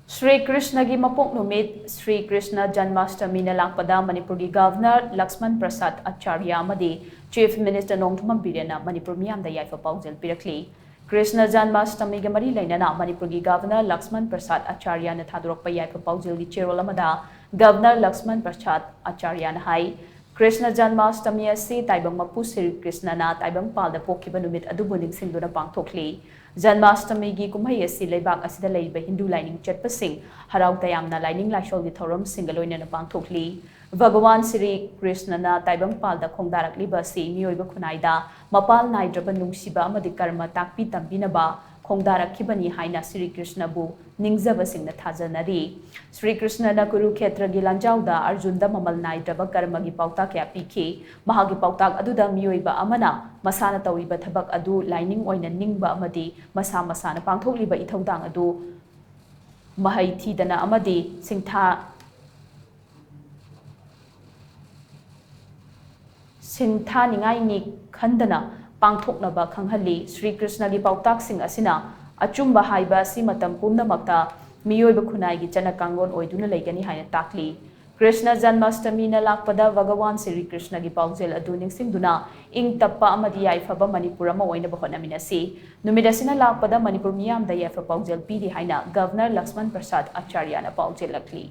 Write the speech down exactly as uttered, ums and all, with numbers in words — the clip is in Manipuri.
ꯁ꯭ꯔꯤ ꯀ꯭ꯔꯤꯁꯅꯒꯤ ꯃꯄꯣꯛ ꯅꯨꯃꯤꯠ ꯁ꯭ꯔꯤ ꯀ꯭ꯔꯤꯁꯅ ꯖꯟꯃꯥꯁꯇꯃꯤꯅ ꯂꯥꯛꯄꯗ ꯃꯅꯤꯄꯨꯔꯒꯤ ꯒꯚꯔꯅꯔ ꯂꯛꯁꯃꯟ ꯄ꯭ꯔꯁꯥꯗ ꯑꯥꯆꯥꯔꯌ ꯑꯃꯗꯤ ꯆꯤꯐ ꯃꯤꯅꯤꯁꯇꯔ ꯅꯣꯡꯊꯣꯝꯕꯝ ꯕꯤꯔꯦꯟꯅ ꯃꯅꯤꯄꯨꯔ ꯃꯤꯌꯥꯝꯗ ꯌꯥꯏꯐ ꯄꯥꯎꯖꯦꯜ ꯄꯤꯔꯛꯂꯤ꯫ ꯀ꯭ꯔꯤꯁꯅ ꯖꯟꯃꯥꯁꯇꯃꯤꯒ ꯃꯔꯤ ꯂꯩꯅꯅ ꯃꯅꯤꯄꯨꯔꯒꯤ ꯒꯚꯔꯅꯔ ꯂꯛꯁꯃꯟ ꯄ꯭ꯔꯁꯥꯗ ꯑꯥꯆꯥꯔꯌꯅ ꯊꯥꯗꯣꯔꯛꯄ ꯌꯥꯏꯐ ꯄꯥꯎꯖꯦꯜꯒꯤ ꯆꯦꯔꯣꯜ ꯑꯃꯗ ꯒꯚꯔꯅꯔ ꯂꯛꯁꯃꯟ ꯄ꯭ꯔꯁꯥꯗ ꯑꯥꯆꯥꯔꯌꯅ ꯍꯥꯏ, ꯀ꯭ꯔꯤꯁꯅ ꯖꯟꯃꯥꯁꯇꯃꯤ ꯑꯁꯤ ꯇꯥꯏꯕꯪ ꯃꯄꯨ ꯁ꯭ꯔꯤ ꯀ꯭ꯔꯤꯁꯅꯅ ꯇꯥꯏꯕꯪꯄꯥꯜꯗ ꯄꯣꯛꯈꯤꯕ ꯅꯨꯃꯤꯠ ꯑꯗꯨꯕꯨ ꯅꯤꯡꯁꯤꯡꯗꯨꯅ ꯄꯥꯡꯊꯣꯛꯂꯤ꯫ ꯖꯟꯃꯥꯁꯇꯃꯤꯒꯤ ꯀꯨꯝꯍꯩ ꯑꯁꯤ ꯂꯩꯕꯥꯛ ꯑꯁꯤꯗ ꯂꯩꯔꯤꯕ ꯍꯤꯟꯗꯨ ꯂꯥꯏꯅꯤꯡ ꯆꯠꯄꯁꯤꯡ ꯍꯔꯥꯎ ꯇꯌꯥꯝꯅ ꯂꯥꯏꯅꯤꯡ ꯂꯥꯏꯁꯣꯜꯒꯤ ꯊꯧꯔꯝꯁꯤꯡꯒ ꯂꯣꯏꯅꯅ ꯄꯥꯡꯊꯣꯛꯂꯤ꯫ ꯚꯒꯋꯥꯟ ꯁ꯭ꯔꯤ ꯀ꯭ꯔꯤꯁꯅꯅ ꯇꯥꯏꯕꯪꯄꯥꯜꯗ ꯈꯣꯡꯗꯥꯔꯛꯂꯤꯕ ꯑꯁꯤ ꯃꯤꯑꯣꯏꯕ ꯈꯨꯟꯅꯥꯏꯗ ꯃꯄꯥꯜ ꯅꯥꯏꯗ꯭ꯔꯕ ꯅꯨꯡꯁꯤꯕ ꯑꯃꯗꯤ ꯀꯔꯃ ꯇꯥꯛꯄꯤ ꯇꯝꯕꯤꯅꯕ ꯈꯣꯡꯗꯥꯔꯛꯈꯤꯕꯅꯤ ꯍꯥꯏꯅ ꯁ꯭ꯔꯤ ꯀ꯭ꯔꯤꯁꯅꯕꯨ ꯅꯤꯡꯖꯕꯁꯤꯡꯅ ꯊꯥꯖꯅꯔꯤ꯫ ꯁ꯭ꯔꯤ ꯀ꯭ꯔꯤꯁꯅꯅ ꯀꯨꯔꯨꯈꯦꯇ꯭ꯔꯒꯤ ꯂꯥꯟꯖꯥꯎꯗ ꯑꯔꯖꯨꯟꯗ ꯃꯃꯜ ꯅꯥꯏꯗ꯭ꯔꯕ ꯀꯔꯃꯒꯤ ꯄꯥꯎꯇꯥꯛ ꯀꯌꯥ ꯄꯤꯈꯤ꯫ ꯃꯍꯥꯛꯀꯤ ꯄꯥꯎꯇꯥꯛ ꯑꯗꯨꯗ ꯃꯤꯑꯣꯏꯕ ꯑꯃꯅ ꯃꯁꯥꯅ ꯇꯧꯔꯤꯕ ꯊꯕꯛ ꯑꯗꯨ ꯂꯥꯏꯅꯤꯡ ꯑꯣꯏꯅ ꯅꯤꯡꯕ ꯑꯃꯗꯤ ꯃꯁꯥ ꯃꯁꯥꯅ ꯄꯥꯡꯊꯣꯛꯂꯤꯕ ꯏꯊꯧꯗꯥꯡ ꯑꯗꯨ ꯃꯍꯩ ꯊꯤꯗꯅ ꯑꯃꯗꯤ ꯁꯤꯡꯊꯥ ꯁꯤꯡꯊꯥꯅꯤꯡꯉꯥꯏꯅꯤ ꯈꯟꯗꯅ ꯄꯥꯡꯊꯣꯛꯅꯕ ꯈꯪꯍꯜꯂꯤ꯫ ꯁ꯭ꯔꯤ ꯀ꯭ꯔꯤꯁꯅꯒꯤ ꯄꯥꯎꯇꯥꯛꯁꯤꯡ ꯑꯁꯤꯅ ꯑꯆꯨꯝꯕ ꯍꯥꯏꯕ ꯑꯁꯤ ꯃꯇꯝ ꯄꯨꯝꯅꯃꯛꯇ ꯃꯤꯑꯣꯏꯕ ꯈꯨꯟꯅꯥꯏꯒꯤ ꯆꯠꯅ ꯀꯥꯡꯂꯣꯟ ꯑꯣꯏꯗꯨꯅ ꯂꯩꯒꯅꯤ ꯍꯥꯏꯅ ꯇꯥꯛꯂꯤ꯫ ꯀ꯭ꯔꯤꯁꯅ ꯖꯟꯃꯥꯁꯇꯃꯤꯅ ꯂꯥꯛꯄꯗ ꯚꯒꯋꯥꯟ ꯁ꯭ꯔꯤ ꯀ꯭ꯔꯤꯁꯅꯒꯤ ꯄꯥꯎꯖꯦꯜ ꯑꯗꯨ ꯅꯤꯡꯁꯤꯡꯗꯨꯅ ꯏꯪ ꯇꯞꯄ ꯑꯃꯗꯤ ꯌꯥꯏꯐꯕ ꯃꯅꯤꯄꯨꯔ ꯑꯃ ꯑꯣꯏꯅꯕ ꯍꯣꯠꯅꯃꯤꯟꯅꯁꯤ꯫ ꯅꯨꯃꯤꯠ ꯑꯁꯤꯅ ꯂꯥꯛꯄꯗ ꯃꯅꯤꯄꯨꯔ ꯃꯤꯌꯥꯝꯗ ꯌꯥꯏꯐ ꯄꯥꯎꯖꯦꯜ ꯄꯤꯔꯤ ꯍꯥꯏꯅ ꯒꯚꯔꯅꯔ ꯂꯛꯁꯃꯟ ꯄ꯭ꯔꯁꯥꯗ ꯑꯥꯆꯥꯔꯌꯅ ꯄꯥꯎꯖꯦꯜꯂꯛꯂꯤ꯫